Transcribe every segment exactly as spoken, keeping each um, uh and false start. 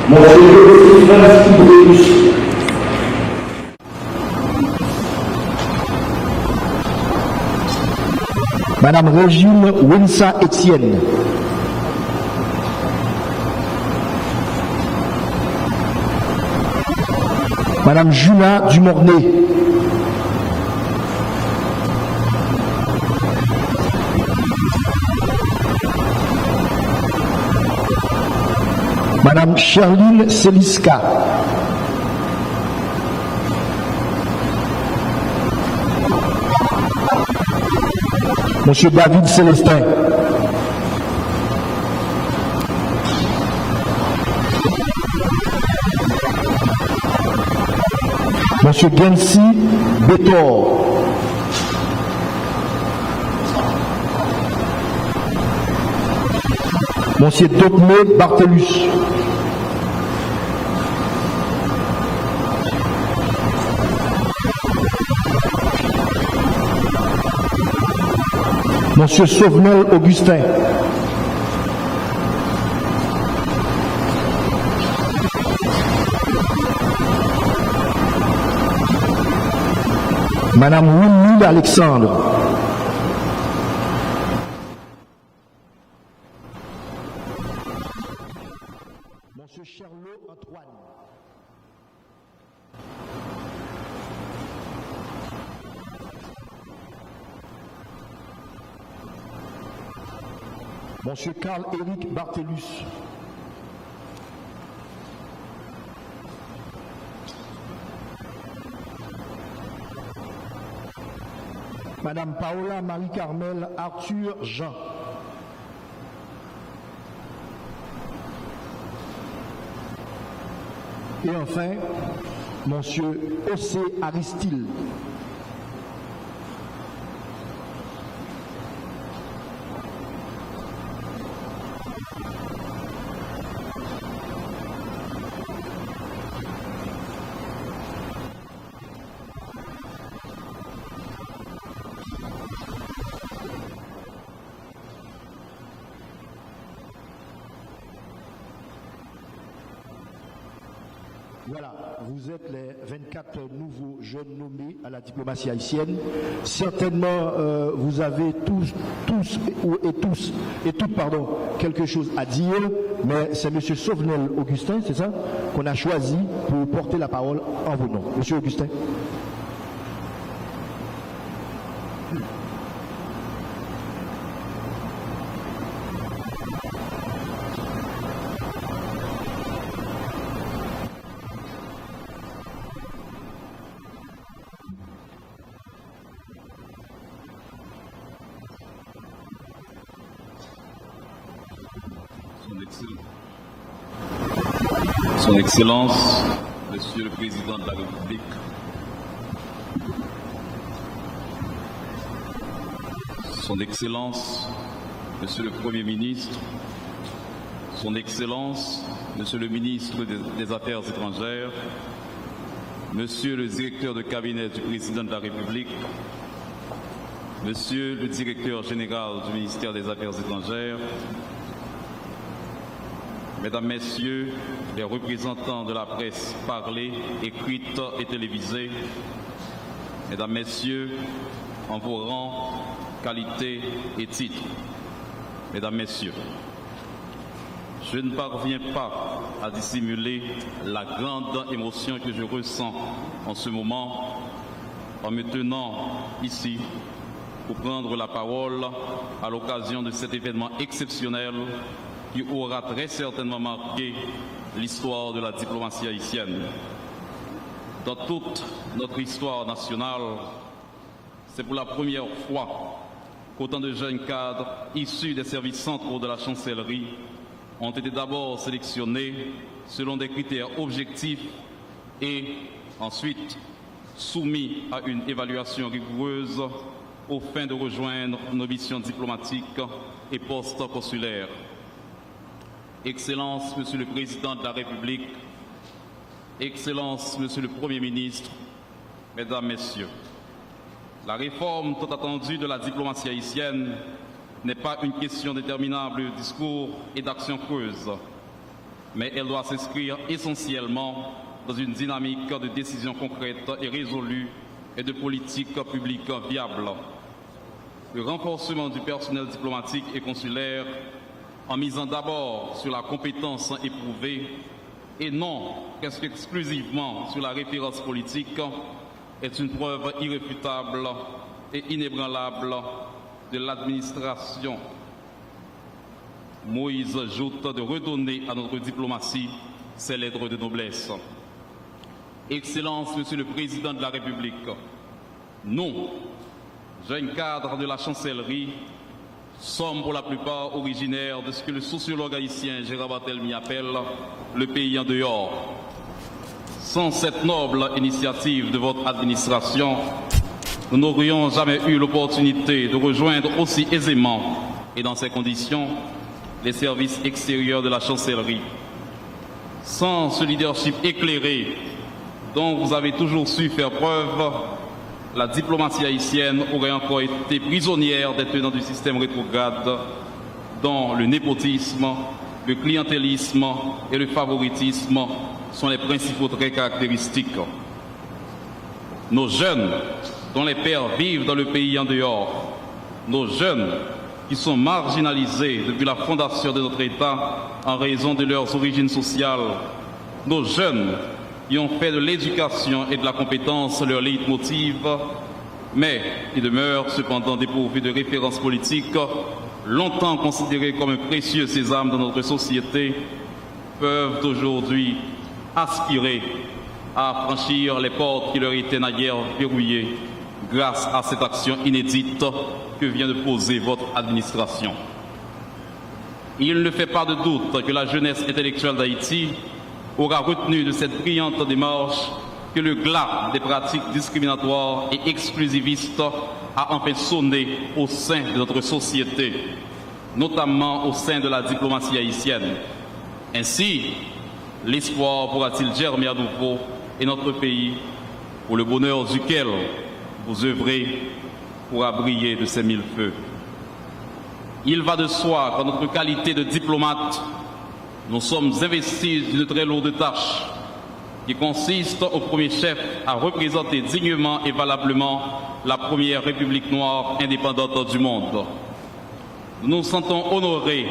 Monsieur Joseph Francis Bréus. Madame Régine Winsa Etienne. Madame Juna Dumornay. Madame Sherline Celiska. Monsieur David Célestin. Monsieur Gency Béthor. Monsieur Dotmé Barthelus. Monsieur Sauvenel Augustin. Madame Winnie Alexandre. Monsieur Charlot Antoine. Monsieur Carl Éric Barthelus. Madame Paola Marie-Carmelle Arthur Jean. Et enfin, Monsieur José Aristil. Voilà, vous êtes les vingt-quatre nouveaux jeunes nommés à la diplomatie haïtienne. Certainement, euh, vous avez tous, tous et, et tous et toutes, pardon, quelque chose à dire, mais c'est Monsieur Sauvenel Augustin, c'est ça, qu'on a choisi pour porter la parole en vos noms. Monsieur Augustin. Son Excel-, Son Excellence, Monsieur le Président de la République, Son Excellence, Monsieur le Premier ministre, Son Excellence, Monsieur le ministre des, des Affaires étrangères, Monsieur le directeur de cabinet du Président de la République, Monsieur le directeur général du ministère des Affaires étrangères, Mesdames, Messieurs les représentants de la presse parlée, écrite et télévisée, Mesdames, Messieurs, en vos rangs, qualités et titres, Mesdames, Messieurs, je ne parviens pas à dissimuler la grande émotion que je ressens en ce moment en me tenant ici pour prendre la parole à l'occasion de cet événement exceptionnel qui aura très certainement marqué l'histoire de la diplomatie haïtienne. Dans toute notre histoire nationale, c'est pour la première fois qu'autant de jeunes cadres issus des services centraux de la chancellerie ont été d'abord sélectionnés selon des critères objectifs et ensuite soumis à une évaluation rigoureuse aux fins de rejoindre nos missions diplomatiques et postes consulaires. Excellences, Monsieur le Président de la République, Excellences, Monsieur le Premier ministre, Mesdames, Messieurs, la réforme tant attendue de la diplomatie haïtienne n'est pas une question d'interminables discours et d'actions creuses, mais elle doit s'inscrire essentiellement dans une dynamique de décisions concrètes et résolues et de politiques publiques viables. Le renforcement du personnel diplomatique et consulaire, en misant d'abord sur la compétence éprouvée et non presque exclusivement sur la référence politique, est une preuve irréfutable et inébranlable de l'administration Moïse Jouthe de redonner à notre diplomatie ses lettres de noblesse. Excellence, Monsieur le Président de la République, nous, jeunes cadres de la chancellerie, sommes pour la plupart originaires de ce que le sociologue haïtien Gérard Barthélemy appelle le pays en dehors. Sans cette noble initiative de votre administration, nous n'aurions jamais eu l'opportunité de rejoindre aussi aisément et dans ces conditions les services extérieurs de la chancellerie. Sans ce leadership éclairé dont vous avez toujours su faire preuve, la diplomatie haïtienne aurait encore été prisonnière des tenants du système rétrograde dont le népotisme, le clientélisme et le favoritisme sont les principaux traits caractéristiques. Nos jeunes, dont les pères vivent dans le pays en dehors, nos jeunes qui sont marginalisés depuis la fondation de notre État en raison de leurs origines sociales, nos jeunes qui ont fait de l'éducation et de la compétence leur leitmotiv, mais qui demeurent cependant dépourvus de références politiques, longtemps considérés comme un précieux sésame dans notre société, peuvent aujourd'hui aspirer à franchir les portes qui leur étaient naguère verrouillées grâce à cette action inédite que vient de poser votre administration. Il ne fait pas de doute que la jeunesse intellectuelle d'Haïti aura retenu de cette brillante démarche que le glas des pratiques discriminatoires et exclusivistes a enfin sonné au sein de notre société, notamment au sein de la diplomatie haïtienne. Ainsi, l'espoir pourra-t-il germer à nouveau et notre pays, pour le bonheur duquel vous œuvrez, pourra briller de ses mille feux. Il va de soi qu'en notre qualité de diplomate, nous sommes investis d'une très lourde tâche qui consiste au premier chef à représenter dignement et valablement la première république noire indépendante du monde. Nous nous sentons honorés,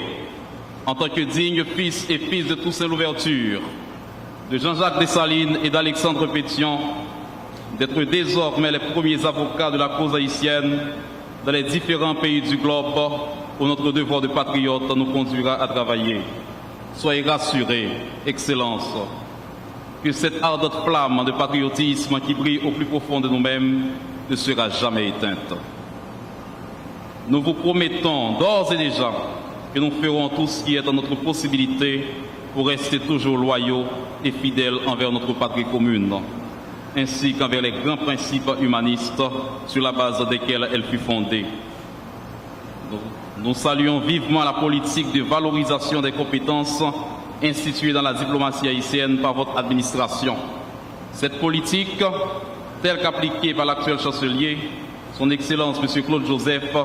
en tant que dignes fils et fils de Toussaint Louverture, de Jean-Jacques Dessalines et d'Alexandre Pétion, d'être désormais les premiers avocats de la cause haïtienne dans les différents pays du globe où notre devoir de patriote nous conduira à travailler. Soyez rassurés, Excellences, que cette ardente flamme de patriotisme qui brille au plus profond de nous-mêmes ne sera jamais éteinte. Nous vous promettons d'ores et déjà que nous ferons tout ce qui est en notre possibilité pour rester toujours loyaux et fidèles envers notre patrie commune, ainsi qu'envers les grands principes humanistes sur la base desquels elle fut fondée. Nous, nous saluons vivement la politique de valorisation des compétences instituée dans la diplomatie haïtienne par votre administration. Cette politique, telle qu'appliquée par l'actuel chancelier, son Excellence Monsieur Claude Joseph,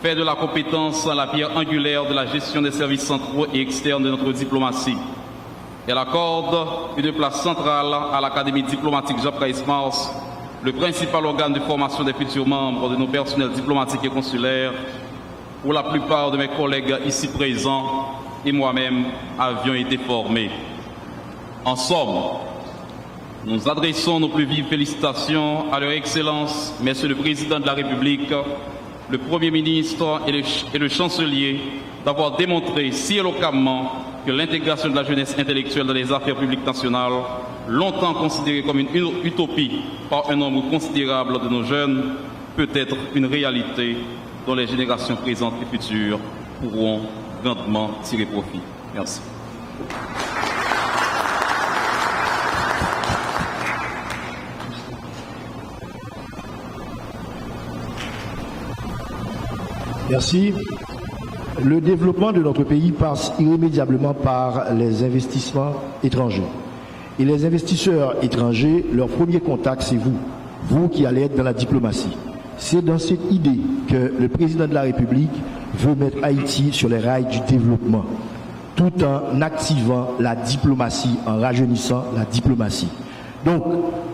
fait de la compétence la pierre angulaire de la gestion des services centraux et externes de notre diplomatie. Elle accorde une place centrale à l'Académie diplomatique Jean Price Mars, le principal organe de formation des futurs membres de nos personnels diplomatiques et consulaires, où la plupart de mes collègues ici présents et moi-même avions été formés. En somme, nous adressons nos plus vives félicitations à Leur Excellence, Monsieur le Président de la République, le Premier ministre et le, et le Chancelier d'avoir démontré si éloquemment que l'intégration de la jeunesse intellectuelle dans les affaires publiques nationales, longtemps considérée comme une u-, utopie par un nombre considérable de nos jeunes, peut être une réalité dont les générations présentes et futures pourront grandement tirer profit. Merci. Merci. Le développement de notre pays passe irrémédiablement par les investissements étrangers. Et les investisseurs étrangers, leur premier contact, c'est vous. Vous qui allez être dans la diplomatie. C'est dans cette idée que le président de la République veut mettre Haïti sur les rails du développement, tout en activant la diplomatie, en rajeunissant la diplomatie. Donc,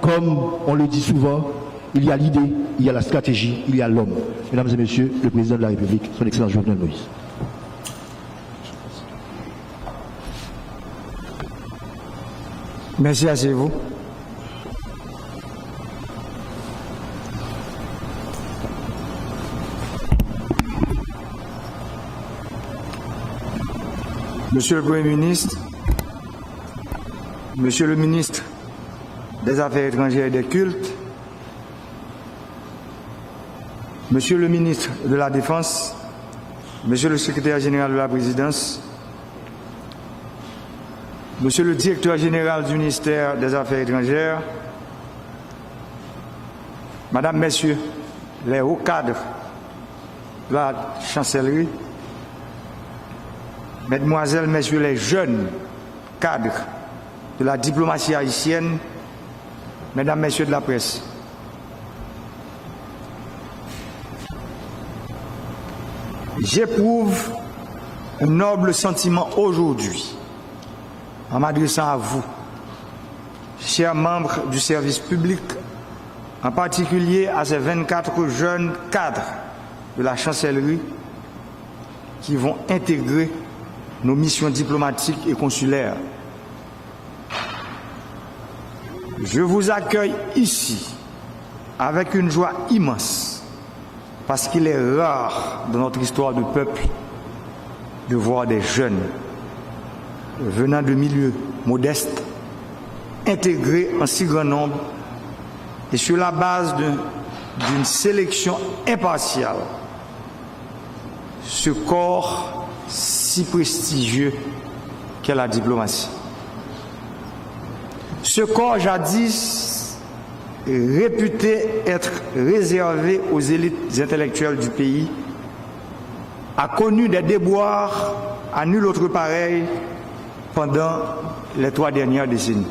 comme on le dit souvent, il y a l'idée, il y a la stratégie, il y a l'homme. Mesdames et messieurs, le président de la République, son Excellence Jovenel Moïse. Merci, asseyez-vous. Monsieur le Premier ministre, Monsieur le ministre des Affaires étrangères et des Cultes, Monsieur le ministre de la Défense, Monsieur le secrétaire général de la Présidence, Monsieur le directeur général du ministère des Affaires étrangères, Madame, Messieurs les hauts cadres de la Chancellerie, Mesdemoiselles, Messieurs les jeunes cadres de la diplomatie haïtienne, Mesdames, Messieurs de la presse, j'éprouve un noble sentiment aujourd'hui en m'adressant à vous, chers membres du service public, en particulier à ces vingt-quatre jeunes cadres de la Chancellerie qui vont intégrer nos missions diplomatiques et consulaires. Je vous accueille ici avec une joie immense, parce qu'il est rare dans notre histoire de peuple de voir des jeunes venant de milieux modestes, intégrés en si grand nombre et sur la base de- d'une sélection impartiale, ce corps si prestigieux qu'est la diplomatie. Ce corps jadis réputé être réservé aux élites intellectuelles du pays, a connu des déboires à nul autre pareil pendant les trois dernières décennies.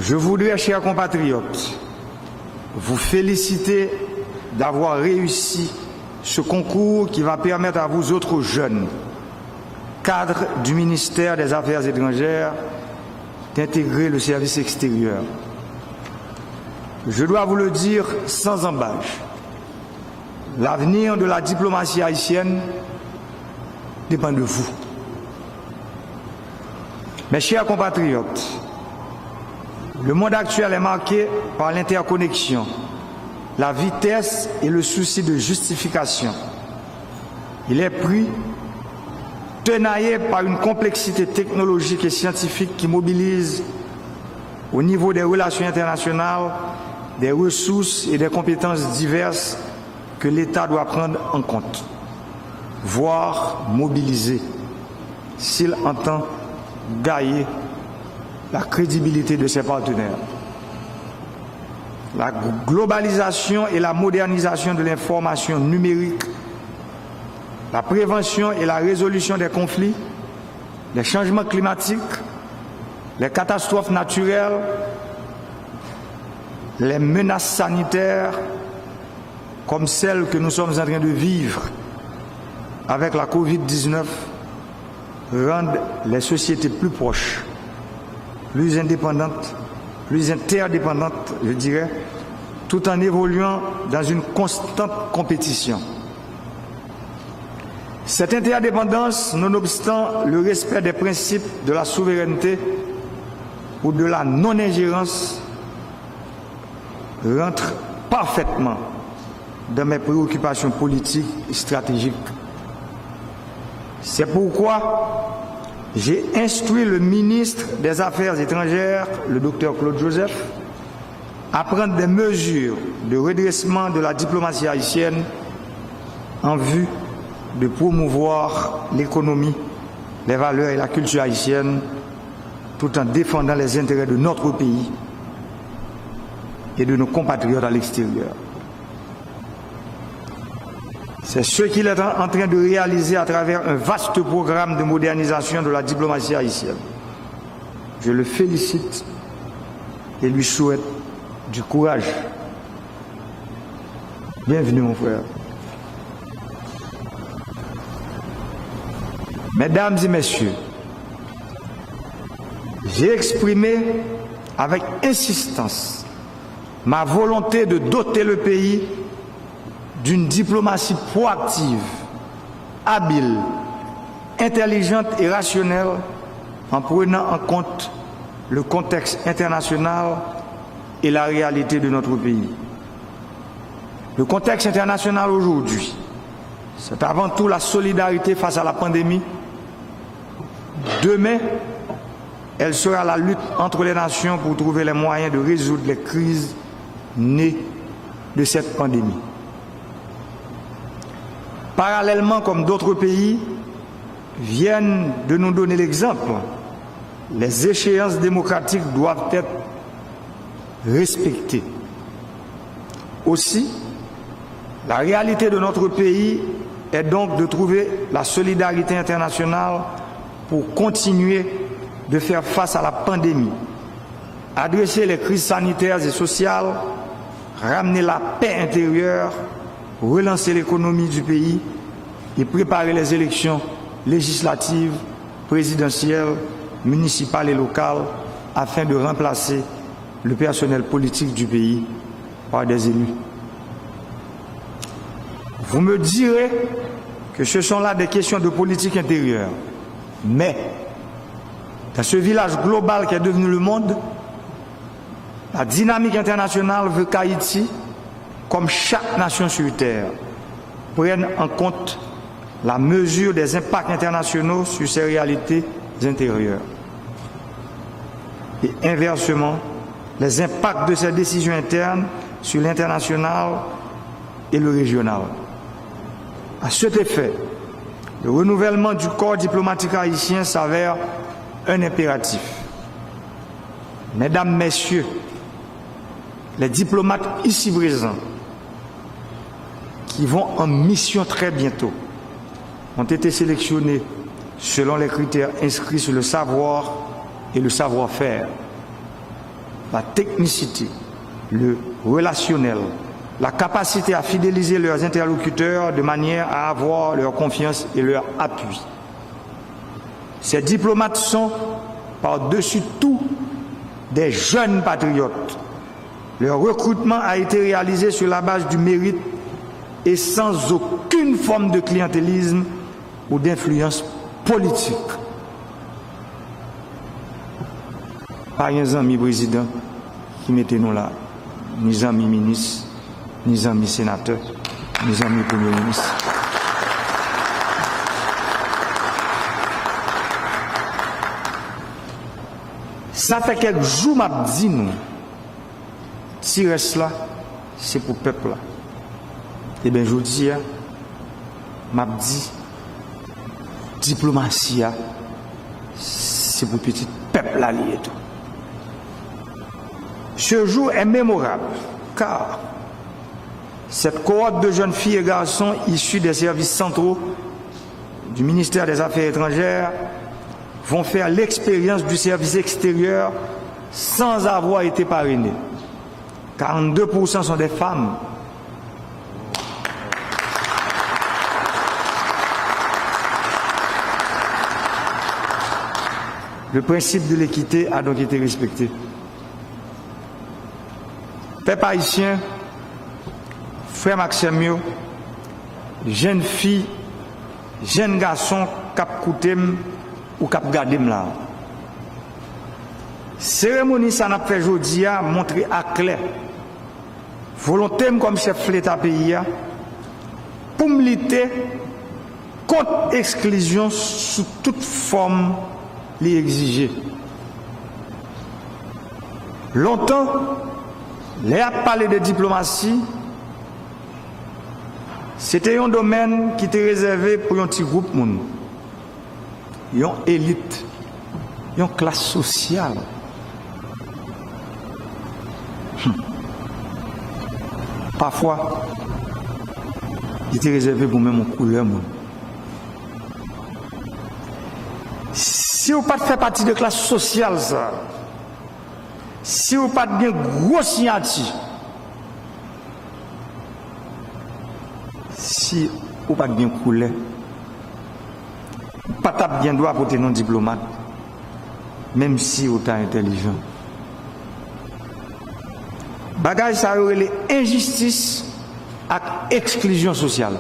Je voudrais, chers compatriotes, vous féliciter d'avoir réussi ce concours qui va permettre à vous autres jeunes cadres du ministère des Affaires étrangères d'intégrer le service extérieur. Je dois vous le dire sans ambages, l'avenir de la diplomatie haïtienne dépend de vous. Mes chers compatriotes, le monde actuel est marqué par l'interconnexion, la vitesse et le souci de justification. Il est pris, tenaillé par une complexité technologique et scientifique qui mobilise, au niveau des relations internationales, des ressources et des compétences diverses que l'État doit prendre en compte, voire mobiliser, s'il entend gagner la crédibilité de ses partenaires. La globalisation et la modernisation de l'information numérique, la prévention et la résolution des conflits, les changements climatiques, les catastrophes naturelles, les menaces sanitaires, comme celle que nous sommes en train de vivre avec la covid dix-neuf, rendent les sociétés plus proches, plus indépendantes, plus interdépendantes, je dirais, tout en évoluant dans une constante compétition. Cette interdépendance, nonobstant le respect des principes de la souveraineté ou de la non-ingérence, rentre parfaitement dans mes préoccupations politiques et stratégiques. C'est pourquoi j'ai instruit le ministre des Affaires étrangères, le docteur Claude Joseph, à prendre des mesures de redressement de la diplomatie haïtienne en vue de promouvoir l'économie, les valeurs et la culture haïtienne, tout en défendant les intérêts de notre pays et de nos compatriotes à l'extérieur. C'est ce qu'il est en train de réaliser à travers un vaste programme de modernisation de la diplomatie haïtienne. Je le félicite et lui souhaite du courage. Bienvenue, mon frère. Mesdames et messieurs, j'ai exprimé avec insistance ma volonté de doter le pays d'une diplomatie proactive, habile, intelligente et rationnelle en prenant en compte le contexte international et la réalité de notre pays. Le contexte international aujourd'hui, c'est avant tout la solidarité face à la pandémie. Demain, elle sera la lutte entre les nations pour trouver les moyens de résoudre les crises nées de cette pandémie. Parallèlement, comme d'autres pays viennent de nous donner l'exemple, les échéances démocratiques doivent être respectées. Aussi, la réalité de notre pays est donc de trouver la solidarité internationale pour continuer de faire face à la pandémie, adresser les crises sanitaires et sociales, ramener la paix intérieure, relancer l'économie du pays et préparer les élections législatives, présidentielles, municipales et locales afin de remplacer le personnel politique du pays par des élus. Vous me direz que ce sont là des questions de politique intérieure. Mais, dans ce village global qu'est devenu le monde, la dynamique internationale veut qu'Haïti, comme chaque nation sur terre, prenne en compte la mesure des impacts internationaux sur ses réalités intérieures. Et inversement, les impacts de ces décisions internes sur l'international et le régional. À cet effet, le renouvellement du corps diplomatique haïtien s'avère un impératif. Mesdames, Messieurs, les diplomates ici présents qui vont en mission très bientôt ont été sélectionnés selon les critères inscrits sur le savoir et le savoir-faire, la technicité, le relationnel, la capacité à fidéliser leurs interlocuteurs de manière à avoir leur confiance et leur appui. Ces diplomates sont, par-dessus tout, des jeunes patriotes. Leur recrutement a été réalisé sur la base du mérite et sans aucune forme de clientélisme ou d'influence politique. Pa gen zanmi prezidan ki mete nou la, ni zanmi minis, ni zanmi senatè, ni zanmi premye minis. Sa fè kèk jou m ap di nou, ti rès la, se pou pèp la. Ebyen, jodi a, m ap di, diplomasi a, se pou pitit pèp la li ye tou. Ce jour est mémorable, car cette cohorte de jeunes filles et garçons issus des services centraux du ministère des Affaires étrangères vont faire l'expérience du service extérieur sans avoir été parrainés. Quarante-deux pour cent sont des femmes. Le principe de l'équité a donc été respecté. Pèp ayisyen, frè m ak sè m yo, jèn fi, jèn gason k ap koute m ou k ap gade m la. Seremoni sa n ap fè jodi a montre aklè volonte m kòm chèf leta peyi a pou m lite kont eksklizyon sou tout fòm li egzije. Lontan, lè y ap pale de diplomasi, se te yon domèn ki te rezève pou yon ti gwoup moun, yon elit, yon klas sosyal. Hmm. Pafwa, li te rezève pou menm yon koulè moun. Si w pa t fè pati de klas sosyal sa, si w pa t gen gwo siyati, si w pa t gen koulè, ou pa t ap gen dwa pote non diplomat, menm si w ta entèlijan. Bagay sa yo rele enjistis ak eksklizyon sosyal.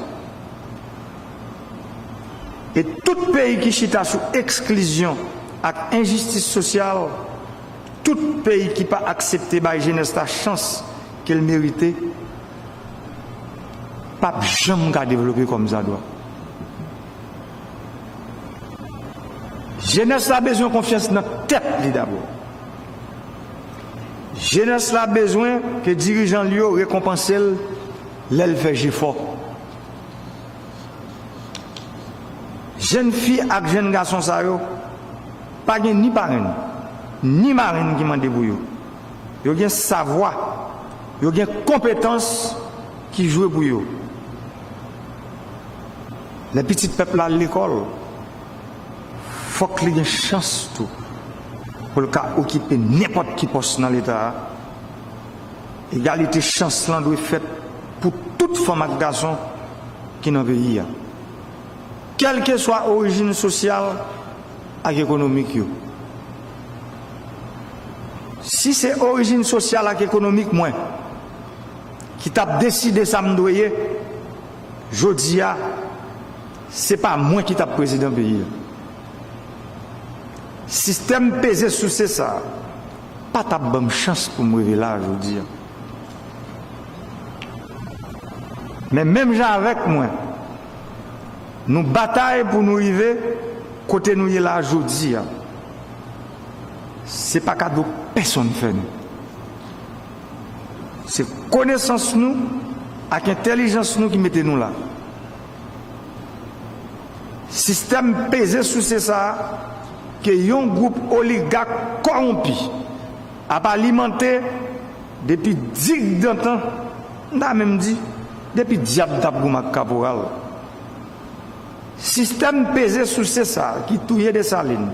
E tout peyi ki chita sou eksklizyon ak enjistis sosyal, tout peyi ki pa aksepte bay jenès la chans ke l merite, p ap janm ka devlope kòmsadwa. Jenès la bezwen konfyans nan tèt li dabò. Jenès la bezwen ke dirijan l yo rekonpanse l lè l fè jefò. Jèn fi ak jèn gason sa yo pa gen ni parenn, ni marenn ki mande pou yo. Yo gen savwa, yo gen konpetans ki jwe pou yo. Lè pitit pèp la al lekòl, fòk li gen chans tou pou l ka okipe nenpòt ki pòs nan Leta a. Egalite chans lan dwe fèt pou tout fanm ak gason ki nan peyi a, kèlkeswa orijin sosyal ak ekonomik yo. Si se orijin sosyal ak ekonomik mwen ki t ap deside sa m dwe ye, jodi a, se pa mwen ki t ap prezidan peyi a. Sistèm peze souse sa a pa t ap ban m chans pou m rive la a jodi a. Men menm jan avèk mwen, nou batay pou nou rive kote nou ye la a jodi a. Se pa kado pèsonn fè nou. Se konesans nou ak entèlijans nou ki mete nou la. Sistèm peze souse sa a ke yon gwoup oligak kòwonpi ap alimante depi digdantan, m ta menm di, depi dyab t ap goumen ak kaporal. Sistèm peze souse sa a ki touye Desalin,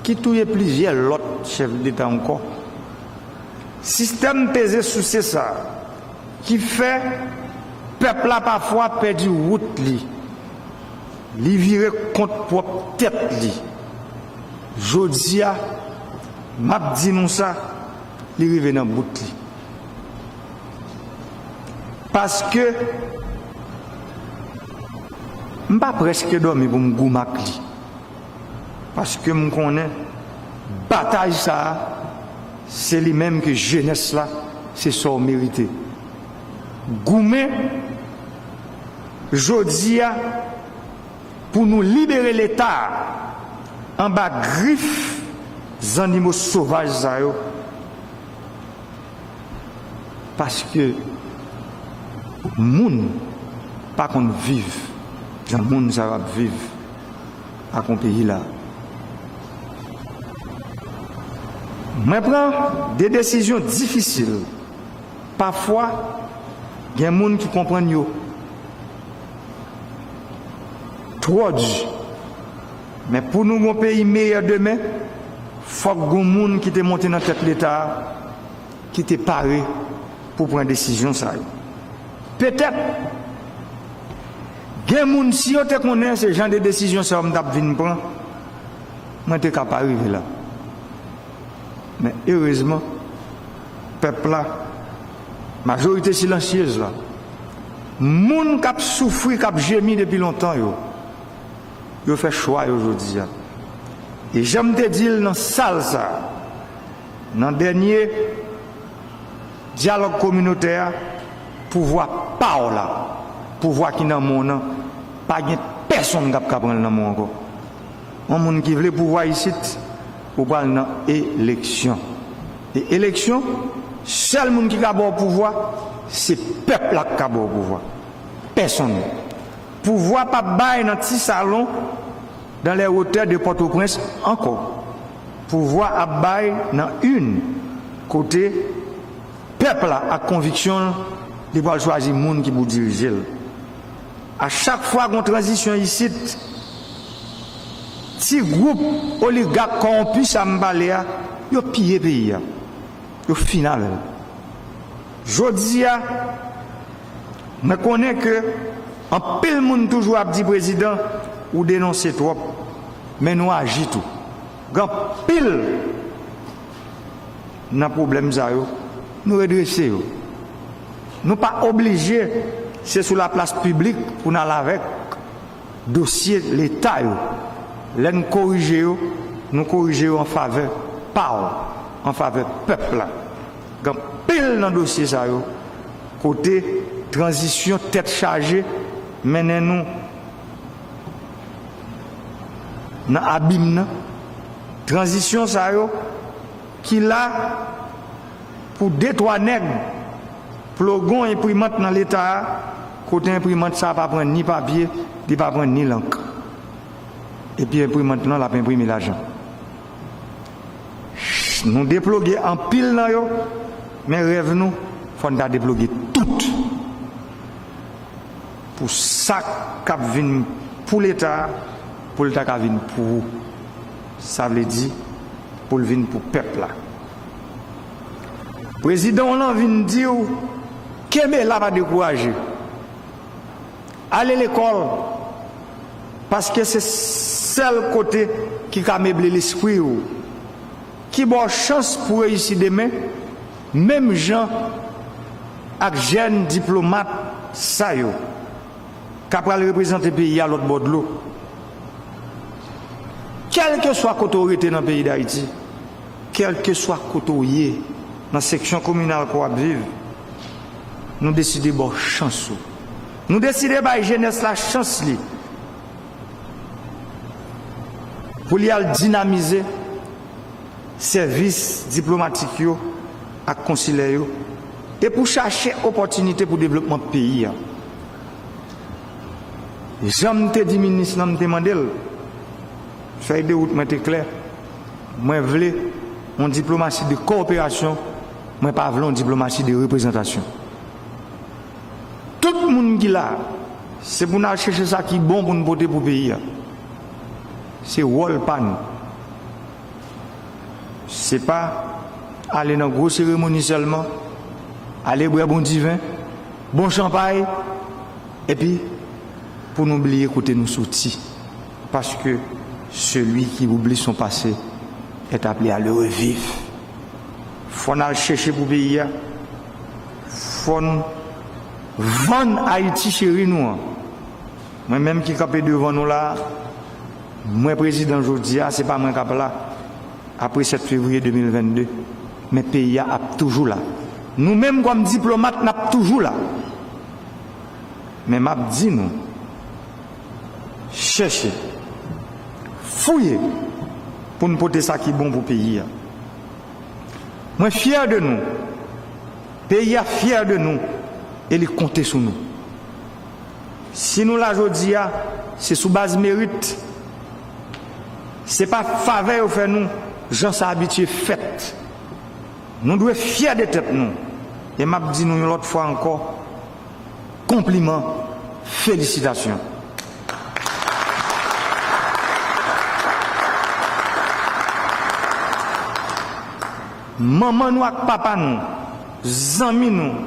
ki touye plizyè lòt chèf deta ankò. Sistèm peze souse sa a ki fè pèp la pafwa pèdi wout li, li vire kont pwòp tèt li. Jodi a, m ap di nou sa, li rive nan bout li. Paske m pa prèske dòmi pou m goumen ak li. Paske m konnen batay sa a, se li menm ke jenès la, se sa w merite. Goumen jodi a pou nou libere Leta a anba grif zannimo sovaj sa yo. Paske moun pa konn viv jan moun sa yo ap viv ak yon peyi la. Mwen pran de desizyon difisil. Pafwa, gen moun ki konprann yo twò di. Men pou nou gon peyi meyè demen, fòk gon moun ki te monte nan tèt Leta a, ki te pare pou pran desizyon sa yo. Petèt, gen moun, si yo te konnen se jan de desizyon sa yo m t ap vin pran, mwen te ka pa rive la. Men erezman, pèp la, majorite silansyez la, moun k ap soufri, k ap jemi depi lontan yo, yo fè chwa yo jodi a. E jan m te di l nan sal sa a, nan dènye dyalòg kominotè a, pouvwa pa w la, pouvwa ki nan men w nan, pa gen pèsonn k ap ka pran l nan men w ankò. Yon moun ki vle pouvwa isit, ou pral nan eleksyon. E eleksyon, sèl moun ki ka ba w pouvwa, se pèp la k ka ba w pouvwa. Pèsonn. Pouvwa p ap bay nan ti salon dans les hauteurs de Pòtoprens ankò. Pouvwa ap bay nan urn, kote pèp la ak konviksyon l, li pral chwazi moun ki pou dirije l. A chak fwa gon tranzisyon isit, Ti gwoup oligak kòwonpi sa m pale a, yo piye peyi a. Yo fini avè l. Jodi a, mwen konnen ke anpil moun toujou ap di, "Prezidan, ou denonse twòp, men nou aji tou." Gen anpil nan pwoblèm sa yo, nou redrese yo. Nou pa oblije se sou laplas piblik pou n al avèk dosye Leta yo. Lè n korije yo, nou korije yo an favè pa w, an favè pèp la. Gen anpil nan dosye sa yo kote tranzisyon tèt chaje mennen nou nan abim nan. Tranzisyon sa yo ki la pou de twa nèg ploge yon enprimant nan Leta a, kote enprimant sa a pa pran ni papye, li pa pran ni lank. Epi enprimant lan, l ap enprime lajan. Nou deploge anpil nan yo, men rèv nou, fò n ta deploge tout. Pou sa k ap vin pou Leta a, pou l ta ka vin pou ou. Sa vle di, pou l vin pou pèp la. Prezidan w lan vin di w, kenbe la, pa dekouraje. Ale lekòl, paske se sèl kote ki ka meble lespri w, ki ba w chans pou reyisi demen, menm jan ak jèn diplomat sa yo k ap pral reprezante peyi a lòt bò dlo. Kèlkeswa kote w rete nan peyi Dayiti, kèlkeswa kote w ye, nan seksyon kominal ke w ap viv, nou deside ba w chans ou. Nou deside bay jenès la chans li pou li al dinamize sèvis diplomatik yo ak konsilè yo, e pou chache opòtinite pou devlopman peyi a. Jan m te di minis lan, m te mande l, fèy de wout mwen te klè, mwen vle yon diplomasi de kowoperasyon, mwen pa vle yon diplomasi de reprezantasyon. Tout moun ki la, se pou n al chèche sa ki bon pou n pote pou peyi a. Se wòl pa nou. Se pa ale nan gwo seremoni sèlman, ale bwè bon diven, bon chanpay, epi pou nou bliye kote nou soti. Parce que celui qui oublie son passé est appelé à le revivre. Fò n al chèche pou peyi a. Fò n vann Ayiti cheri nou an. Mwen menm ki kanpe devan nou la a, mwen prezidan jodi a, se pa mwen k ap la apre sèt fevriye de mil vennde, men peyi a ap toujou la. Nou menm kòm diplomat, n ap toujou la. Men m ap di nou, chèche, fouye pou n pote sa ki bon pou peyi a. Mwen fyè de nou. Peyi a fyè de nou e li konte sou nou. Si nou la jodi a, se sou baz merit. Se pa favè yo fè nou, jan sa abitye fèt. Nou dwe fyè de tèt nou. E m ap di nou yon lòt fwa ankò, konpliman, felisitasyon. Manman nou ak papa nou, zanmi nou,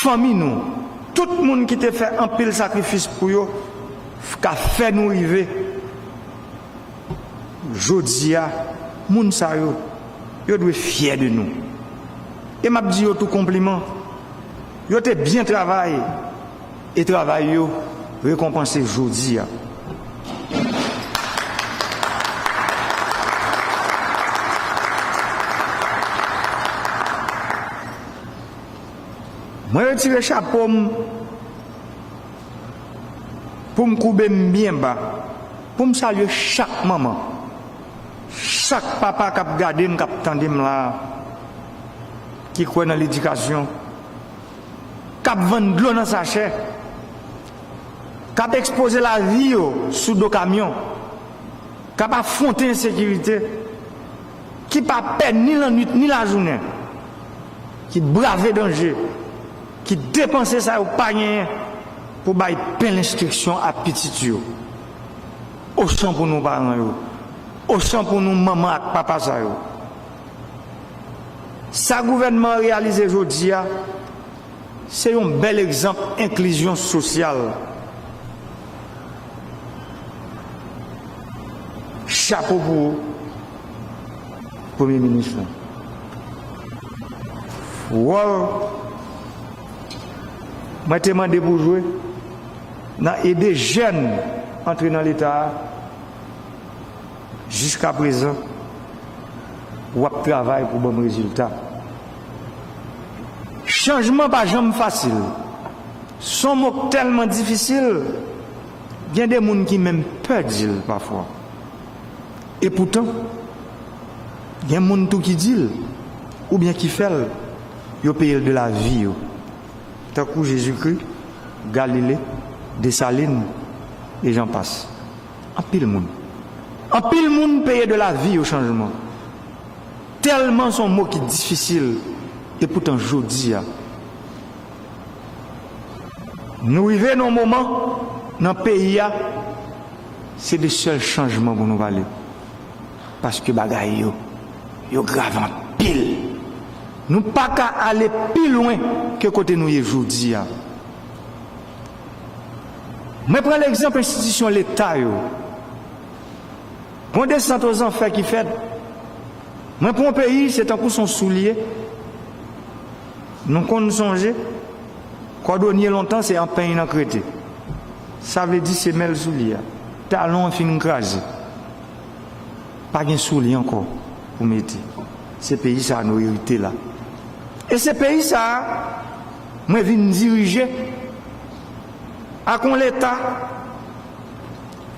fanmi nou, tout moun ki te fè anpil sakrifis pou yo, ka fè nou rive jodi a, moun sa yo, yo dwe fyè de nou. E m ap di yo tou konpliman. Yo te byen travay, e travay yo rekonpanse jodi a. Mwen retire chapo m pou m koube m byen ba, pou m salye chak manman, chak papa k ap gade m, k ap tande m la a, ki kwè nan ledikasyon, k ap vann dlo nan sachè, k ap ekspoze lavi yo sou do kamyon, k ap afwonte ensekirite, ki pa pè ni lannwit ni lajounen, ki brave danje, ki depanse sa yo pa genyen pou bay pen lenstriksyon a pitit yo. Ochan pou nou paran yo, Ochan pou nou manman ak papa sa yo. Sa gouvènman an reyalize jodi a, se yon bèl egzanp enklizyon sosyal. Chapo pou ou, Premye Minis lan. Wòl mwen te mande pou jwe nan ede jèn antre nan Leta a, jiskaprezan, w ap travay pou ban m rezilta. Chanjman pa janm fasil. Se yon mo k tèlman difisil, gen de moun ki menm pè di l pafwa. Epoutan, gen moun tou ki di l, oubyen ki fè l, yo peye l de lavi yo. Tankou Jezikri, Galile, Desalin, e jan pas. Anpil moun. Anpil moun peye de lavi yo chanjman. Tèlman se yon mo ki difisil, epoutan jodi a, nou rive nan yon moman nan peyi a, se de sèl chanjman pou nou pale. Paske bagay yo, yo grav anpil. Nou pa ka ale pi lwen ke kote nou ye jodi a. Mwen pran legzanp enstitisyon Leta yo. Gon desant ozanfè ki fèt. Mwen pran yon peyi, se tankou se yon soulye. Nou konn sonje, kòdonye lontan se anpèy nan krete. Sa vle di semèl soulye a. Talon an fin kraze. Pa gen soulye ankò pou mete. Se peyi sa a nou erite la. E se peyi sa a, mwen vin dirije ak yon Leta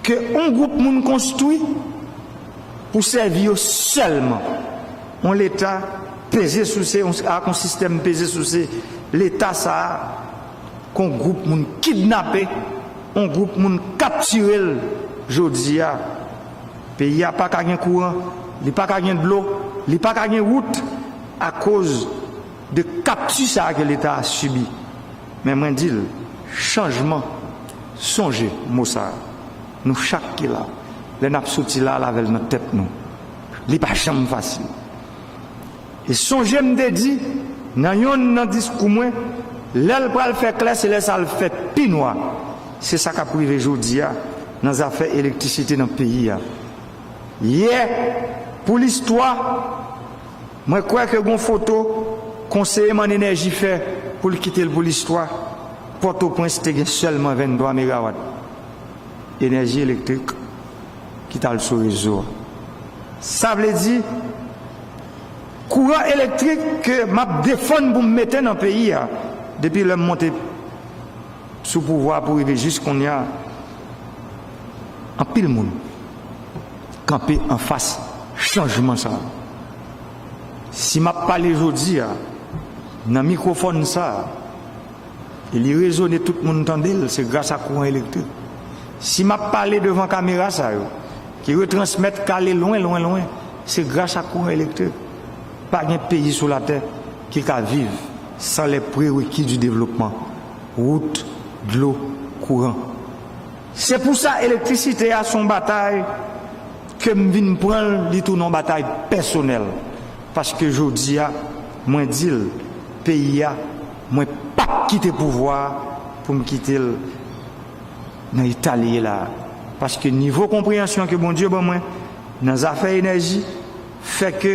ke yon gwoup moun konstwi pou sèvi yo sèlman. Yon Leta peze souse, yon, ak yon sistèm peze souse. Leta sa a, ke yon gwoup moun kidnape, yon gwoup moun kaptire l jodi a. Peyi a pa ka gen kouran, li pa ka gen dlo, li pa ka gen wout akoz de kapti sa a ke Leta a sibi. Men mwen di l, chanjman, sonje mo sa a. Nou chak ki la, lè n ap soti la, l avè l nan tèt nou. Li pa janm fasil. E sonje m te di, nan yonn nan diskou mwen, lè l pral fè klè, se lè sa l fè pi nwa. Se sa k ap rive jodi a nan zafè elektrisite nan peyi a. Yè, pou listwa, mwen kwè ke gon foto konseye Mann Enèji fè pou l kite l pou listwa. Pòtoprens te gen sèlman venntwa megawat enèji elektrik ki t al sou rezo a. Sa vle di, kouran elektrik ke m ap defann pou m mete nan peyi a, depi lè m monte sou pouvwa pou rive jis kounye a, anpil moun kanpe anfas chanjman sa a. Si m ap pale jodi a, nan mikwofòn sa a, e li rezone, tout moun tande l, se gras a kouran elektrik. Si m ap pale devan kamera sa yo, ki retransmèt k ale lwen, lwen, lwen, se gras a kouran elektrik. Pa gen peyi sou latè ki ka viv sans les prérequis du développement, wout, dlo, kouran. Se pou sa elektrisite a se yon batay ke m vin pran l, li tounen yon batay pèsonèl. Paske jodi a, mwen di l, peyi a, mwen p ap kite pouvwa a pou m kite l nan eta li ye la a. Paske nivo konpreyansyon ke Bondye ban mwen nan zafè enèji fè ke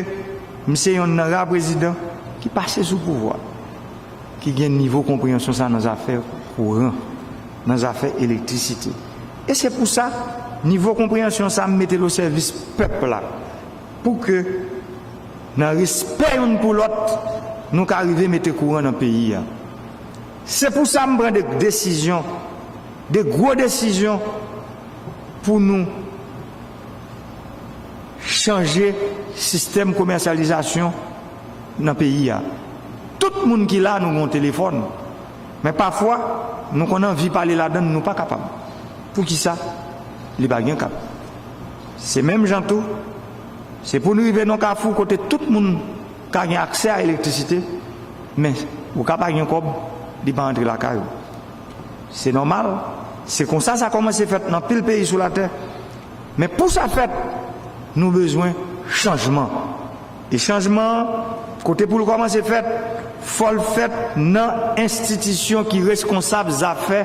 m se yonn nan ra prezidan ki pase sou pouvwa, ki gen nivo konpreyansyon sa nan zafè kouran, nan zafè elektrisite. E se pou sa, nivo konpreyansyon sa, m mete l o sèvis pèp la, pou ke, nan respè yonn pou lòt, nou ka rive mete kouran nan peyi a. Se pou sa m pran de desizyon, de gwo desizyon pou nou chanje sistèm komèsyalizasyon nan peyi a. Tout moun ki la, nou gen yon telefòn. Men pafwa, nou konn anvi pale ladan l, nou pa kapab. Poukisa? Li pa gen kat. Se menm jan tou, se pou n rive nan kafou kote tout moun ka gen aksè a elektrisite, men ou ka pa gen kòb, li pa antre lakay ou. Se nòmal, se konsa sa kòmanse fèt nan anpil peyi sou latè. Men pou sa fèt, nou bezwen chanjman. E chanjman an, kote pou l kòmanse fèt, fò l fèt nan enstitisyon ki reskonsab zafè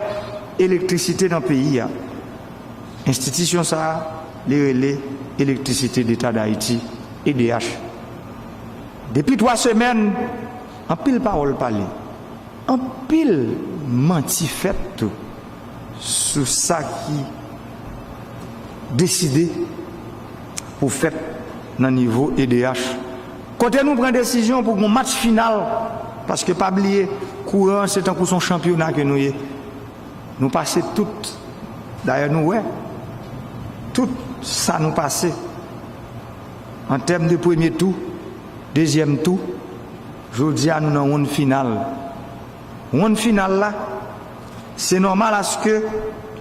elektrisite nan peyi a. Enstitisyon sa a, li rele Électricité d'État d'Haïti, E D H. Depi twa semèn, anpil pawòl pale, anpil manti fèt tou sou sa ki deside pou fèt nan nivo E D H. Kote nou pran desizyon pou gon match final, paske pa bliye, kouran an se tankou se yon chanpyona ke nou ye. Nou pase tout. Dayè, nou wè tout sa nou pase. An tèm de premye tou, dezyèm tou, jodi a nou nan wonn final. Wonn final la, se nòmal aske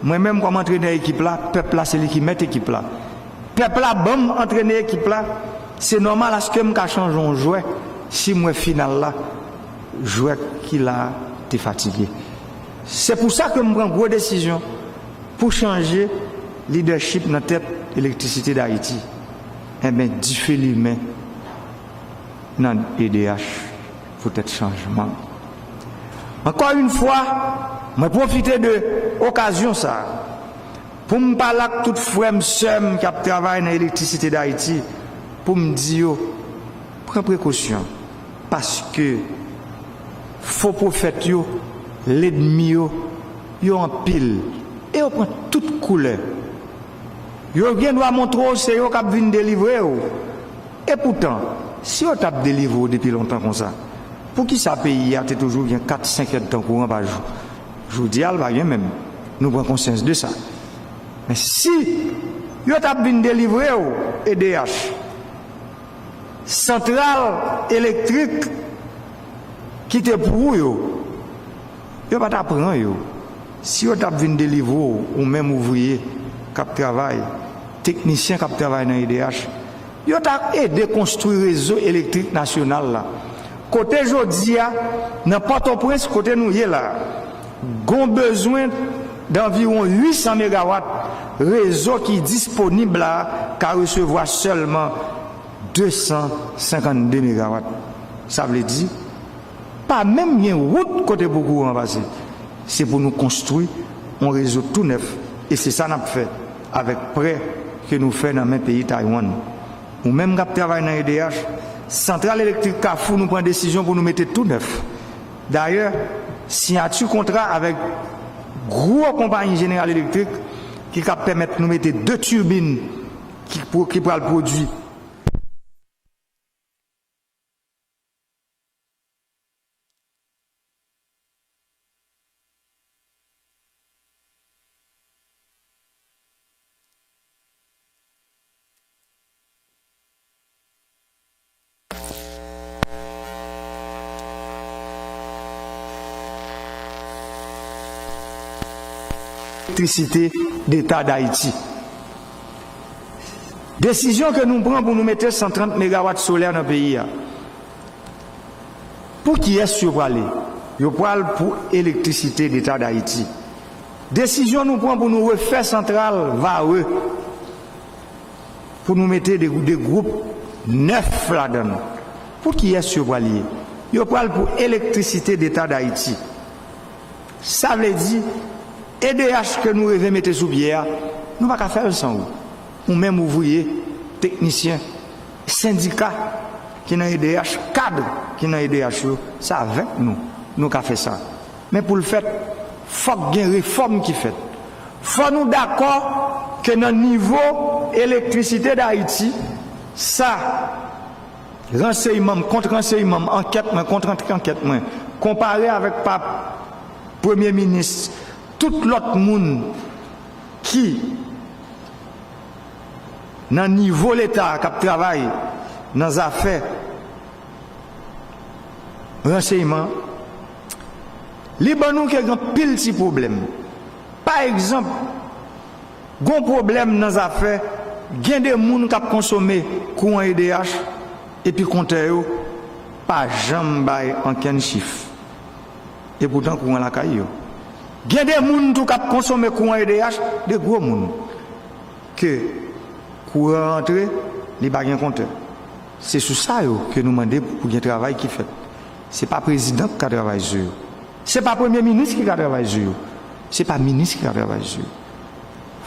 mwen menm kòm antrenè ekip la, pèp la se li ki mèt ekip la. Pèp la ban m antrene ekip la, se nòmal aske m ka chanje yon jwè si m wè final la, jwè ki la a te fatige. Se pou sa ke m pran gwo desizyon pou chanje lidèchip nan tèt Elektrisite Dayiti. Enben, dife limen nan E D H poutèt chanjman. Ankò yon fwa, mwen pwofite de okazyon sa a pou m pale ak tout frè m, sè m k ap travay nan Elektrisite Dayiti, pou m di yo, pran prekosyon, paske fo pwofèt yo, lènmi yo, yo anpil, e yo pran tout koulè. Yo gen dwa montre w se yo k ap vin delivre w. Epoutan, si yo t ap delivre w depi lontan konsa, poukisa peyi a te toujou gen kat, senk èdtan kouran pa jou? Jodi a, l pa gen menm. Nou pran konsyans de sa. Men si yo t ap vin delivre w, E D H, santral elektrik ki te pou ou yo, yo pa ta pran yo. Si yo t ap vin delivre w, ou menm ouvriye k ap travay, teknisyen k ap travay nan E D H, yo ta ede konstwi rezo elektrik nasyonal la. Kote jodi a, nan Pòtoprens, kote nou ye la, gon bezwen danviwon uit san megawat rezo ki disponib la ka resevwa sèlman de san senkannde megawat. Sa vle di, pa menm gen wout kote pou kouran pase. Se pou nou konstwi yon rezo tou nèf, e se sa n ap fè avèk prè ke nou fè nan men peyi Taiwan. Ou menm k ap travay nan E D H, santral elektrik Kafou, nou pran desizyon pou nou mete tou nèf. Dayè, siyati kontra avèk gwo konpayi Jeneral Elektrik ki ka pèmèt nou mete de tibin ki, ki pral pwodui Elektrisite Deta Dayiti. Desizyon ke nou pran pou nou mete san trant megawat solè nan peyi a. Pou kiyès yo prale? Yo pral pou Elektrisite Deta Dayiti. Desizyon nou pran pou nou refè santral Varreux, pou nou mete de, de gwoup nèf ladan l. Pou kiyès yo pral ye? Yo pral pou Elektrisite Deta Dayiti. Sa vle di, E D H ke nou reve mete sou pye a, nou pa ka fè l san ou. Ou menm ouvriye, teknisyen, sendika ki nan E D H, kad ki nan E D H yo, se avèk nou nou ka fè sa. Men pou l fèt, fòk gen refòm ki fèt. Fò nou dakò ke nan nivo Elektrisite Dayiti, sa ransèyman m, kont ransèyman m, ankèt mwen, kont ankèt mwen, konpare avèk pa premye minis, tout lòt moun ki nan nivo Leta k ap travay nan zafè ransèyman, li ban nou ke gen anpil ti pwoblèm. Pa egzanp, gon pwoblèm nan zafè, gen de moun k ap konsome kouran E D H, epi kontè yo pa janm bay ankenn chif. Epoutan kouran lakay yo. Gen de moun tou k ap konsome kouran E D H, de gwo moun. Ke Kouran rantre, li pa gen kontè. Se sou sa yo ke nou mande pou gen travay ki fèt. Se pa prezidan ki ka travay sou yo. Se pa premye minis ki ka travay sou yo. Se pa minis ki ka travay sou yo.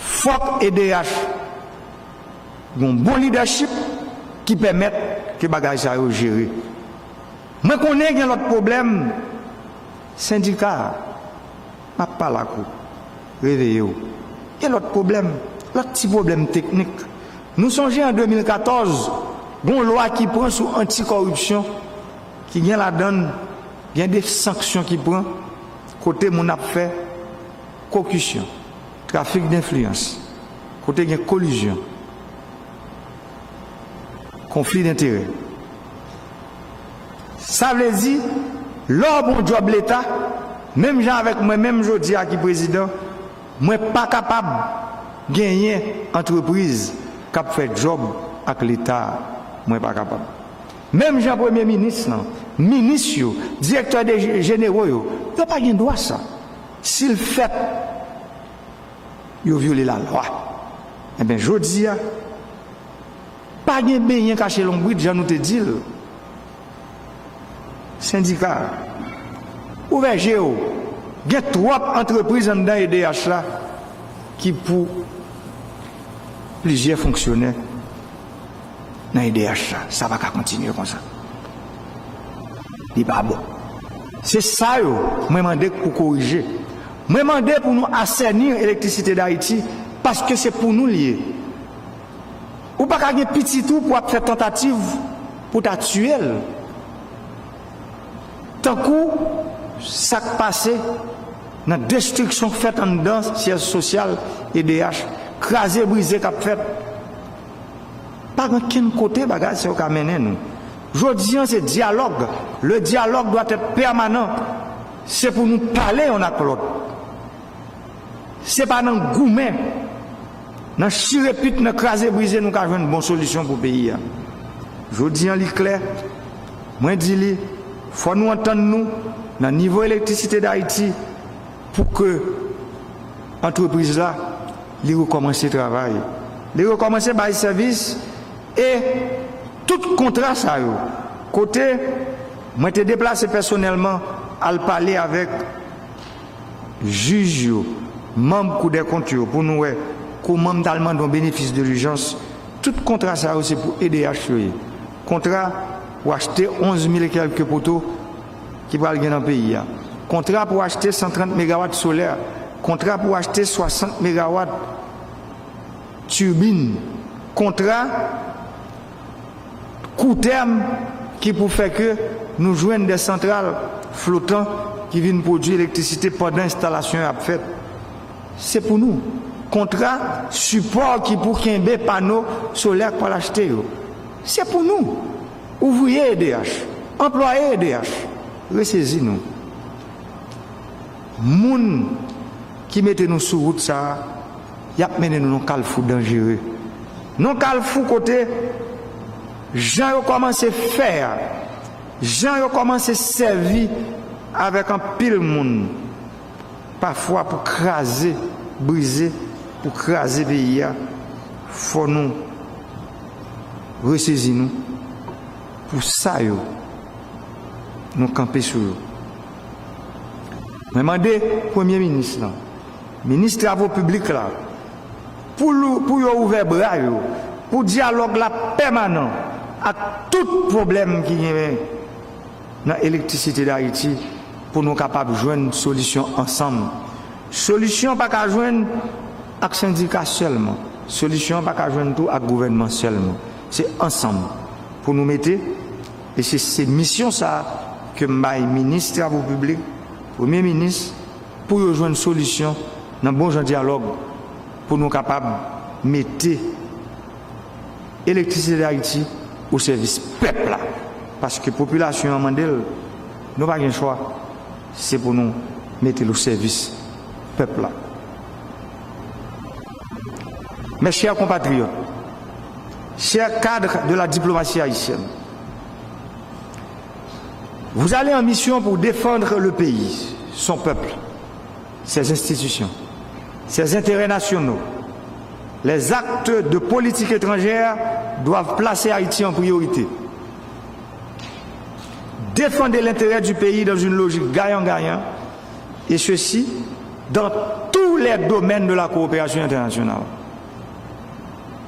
Fòk E D H gen yon bon lidèchip ki pèmèt ke bagay sa yo jere. Mwen konnen gen lòt pwoblèm sendika a. M ap pale ak ou. Reveye w. Gen lòt pwoblèm, lòt ti pwoblèm teknik. Nou sonje an de mil katòz, gen yon lwa ki pran sou anti-kòripsyon, ki gen ladan l, gen de sanksyon ki pran, kote moun ap fè kokisyon, trafik denfliyans, kote gen kolizyon, konfli denterè. Sa vle di, lè w bon djòb Leta, menm jan avèk mwen menm jodi a ki prezidan, mwen pa kapab genyen antrepriz k ap fè djòb ak Leta a. Mwen pa kapab. Menm jan premye minis lan, minis yo, direktè de jenero yo, yo pa gen dwa sa. Si l fèt, yo vyole lalwa. Enben, jodi a, pa gen benyen kache lonbrit, jan nou te di l. Sendika, ouvè je w. Gen twòp antrepriz anndan E D H la ki pou plizyè fonksyonè nan E D H la. Sa pa ka kontinye konsa. Li pa bon. Se sa yo, mwen mande pou korije. Mwen mande pou nou asèni Elektrisite Dayiti, paske se pou nou l ye. Ou pa ka gen pitit ou pou ap fè tantativ pou ta tiye l. Tankou sa k pase nan destriksyon k fèt anndan syèj sosyal E D H, kraze brize k ap fèt. Pa gen okenn kote bagay sa yo ka mennen nou. Jodi an, se dyalòg. Le dialogue doit être permanent. Se pou nou pale youn ak lòt. Se pa nan goumen, nan chire pit, nan kraze brize nou ka jwenn bon solisyon pou peyi a. Jodi an, li klè, mwen di li, fò nou antann nou nan nivo Elektrisite Dayiti pou ke antrepriz la, li rekòmanse travay. Li rekòmanse bay sèvis e tout kontra sa yo, kote mwen te deplase pèsonèlman al pale avèk jij yo, manm Kou dè Kont yo, pou nou wè kòman m t al mande yon benefis de lijans. Tout kontra sa yo, se pou E D H yo ye. Kontra pou achte onz mil e kèlke poto ki pral gen nan peyi a. Kontra pou achte san trant megawat solè. Kontra pou achte swasant megawat tibin. Kontra kou tèm ki pou fè ke nou jwenn de santral flotan ki vin pwodui elektrisite pandan enstalasyon yo ap fèt. Se pou nou. Kontra sipò ki pou kenbe pano solè k pral achte yo. Se pou nou. Ouvriye E D H, anplwaye E D H, resezi nou. Moun ki mete nou sou wout sa a, y ap mennen nou nan kalfou danjere. Nan kalfou kote jan yo kòmanse fè a, jan yo kòmanse sèvi avèk anpil moun, pafwa pou kraze, brize, pou kraze peyi a, fò nou resezi nou pou sa yo, nou kanpe sou yo. Mwen mande Premye Minis lan, Minis Travo Piblik la, pou, pou yo ouvè bra yo, pou dyalòg la pèmanan ak tout pwoblèm ki genyen nan Elektrisite Dayiti, pou nou kapab jwenn solisyon ansanm. Solisyon pa ka jwenn ak sendika sèlman. Solisyon pa ka jwenn tou ak gouvènman sèlman. Se ansanm pou nou mete, e se, se misyon sa a ke m bay Minis Travo Piblik, Premye Minis, pou yo jwenn solisyon nan bon jan dyalòg pou nou kapab mete Elektrisite Dayiti o sèvis pèp la. Paske popilasyon an mande l, nou pa gen chwa, se pou nou mete l o sèvis pèp la. Mes chers compatriotes, chers cadres de la diplomatie haïtienne, vous allez en mission pour défendre le pays, son peuple, ses institutions, ses intérêts nationaux. Les actes de politique étrangère doivent placer Haïti en priorité. Défendez l'intérêt du pays dans une logique gagnant-gagnant, et ceci dans tous les domaines de la coopération internationale.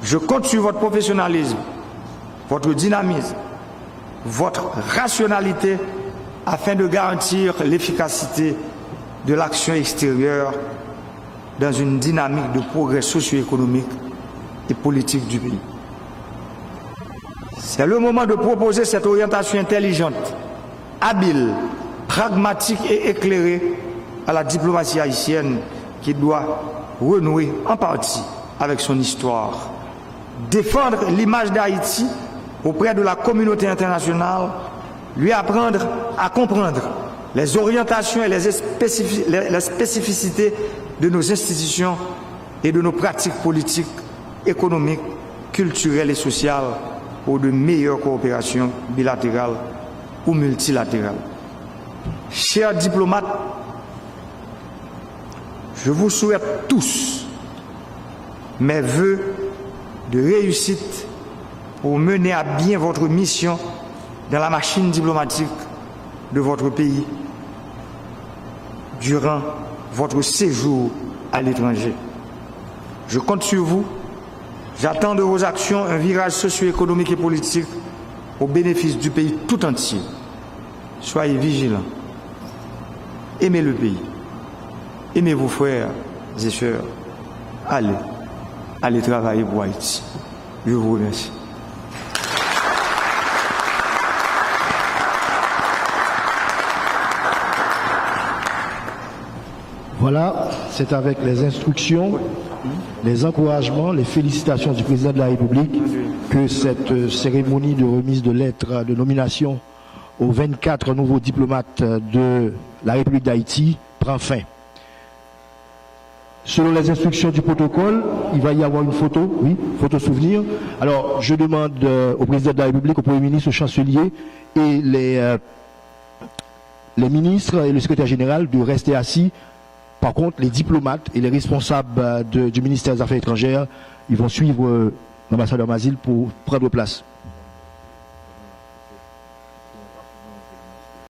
Je compte sur votre professionnalisme, votre dynamisme, votre rationalité afin de garantir l'efficacité de l'action extérieure dans une dynamique de progrès socio-économique et politique du pays. C'est le moment de proposer cette orientation intelligente, habile, pragmatique et éclairée à la diplomatie haïtienne qui doit renouer en partie avec son histoire, défendre l'image d'Haïti auprès de la communauté internationale, lui apprendre à comprendre les orientations et les spécifi- les- les spécificités de nos institutions et de nos pratiques politiques, économiques, culturelles et sociales pour de meilleures coopérations bilatérales ou multilatérales. Chers diplomates, je vous souhaite tous mes vœux de réussite pour mener à bien votre mission dans la machine diplomatique de votre pays durant votre séjour à l'étranger. Je compte sur vous. J'attends de vos actions un virage socio-économique et politique au bénéfice du pays tout entier. Soyez vigilants. Aimez le pays. Aimez vos frères et sœurs. Allez. Allez travailler pour Haïti. Je vous remercie. Voilà, c'est avec les instructions, les encouragements, les félicitations du président de la République que cette euh, cérémonie de remise de lettres de nomination aux vingt-quatre nouveaux diplomates de la République d'Haïti prend fin. Selon les instructions du protocole, il va y avoir une photo, oui, photo souvenir. Alors, je demande euh, au président de la République, au Premier ministre, au chancelier et les, euh, les ministres et le secrétaire général de rester assis. Par contre, les diplomates et les responsables euh, de- du ministère des Affaires étrangères, ils vont suivre euh, l'ambassadeur Mazil pour prendre place.